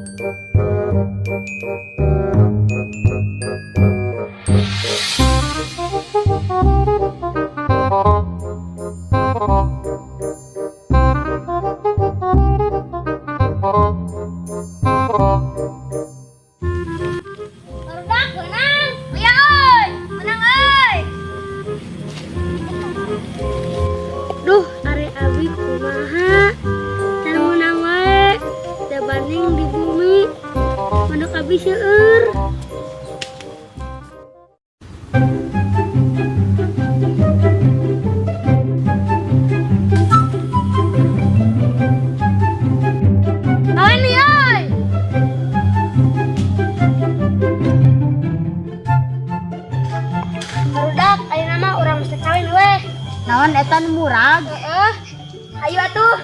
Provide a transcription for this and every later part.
Barudak menang. Aya euy, menang euy. Duh, ari abi kumaha? Can meunang wae. Da banding di bumi. Pondok abi seueur. Kawan nih, euy. Barudak, ayeuna mah urang mesti kawin weh. Naon eta nu murag? Heeh. Ayo atuh.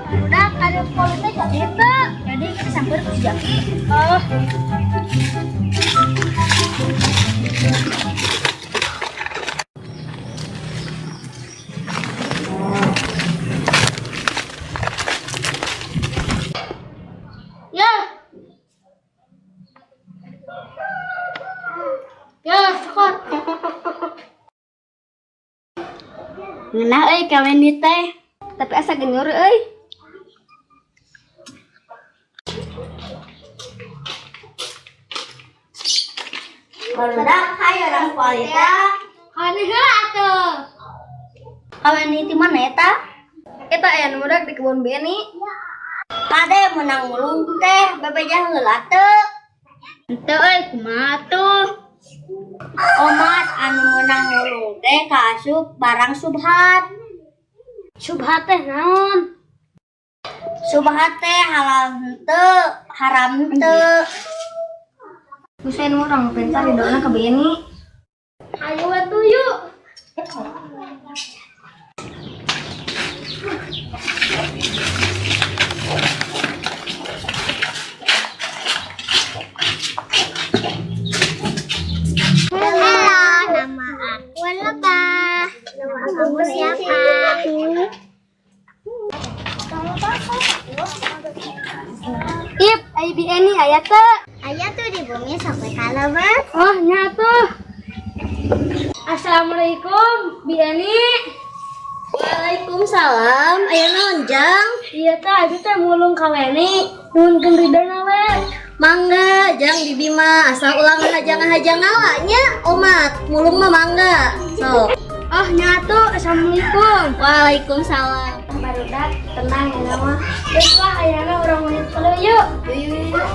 Barudak, ada politik gak gitu. Jadi kita samper ke si Jaki. Oh. Ya. Ya, cokot. Ngeunah euy kawin ieu teh. Tapi asa genyur euy. Barudak hayo urang kualita. Kawin heula atuh. Kawin di mana eta? Eta aya nu murag di kebun Beni. Kade menang mulung teh bebeja heula teu. Henteu euy, kumaha tuh? Omat anu meunang mulung teh kaasup barang subhat. Subhat teh naon? Subhat teh halal henteu, haram henteu. Husein urang pencar di dona ke Beni. Ayo atuh yuk. Halo, nama aku Lebah. Nama kamu siapa? Ip, ai Beni aya teu? Aya tuh di bumi sampai kalebet. Oh, nya tuh. Assalamualaikum, Bi Eni. Waalaikumsalam. Aya naon, Jang? Iya teh, abi teh mulung ka Weni. Nuhunkeun ridona we. Mangga, Jang di Bima. Asal ulah ngahaja-ngahaja ngala nya, omat. Mulung mah mangga. Sok. Oh, nya tuh. Assalamualaikum. Waalaikumsalam. Barudak, tenang ya mah. Geus lah, ayeuna urang mulai yuk. Yuk, yuk, yuk.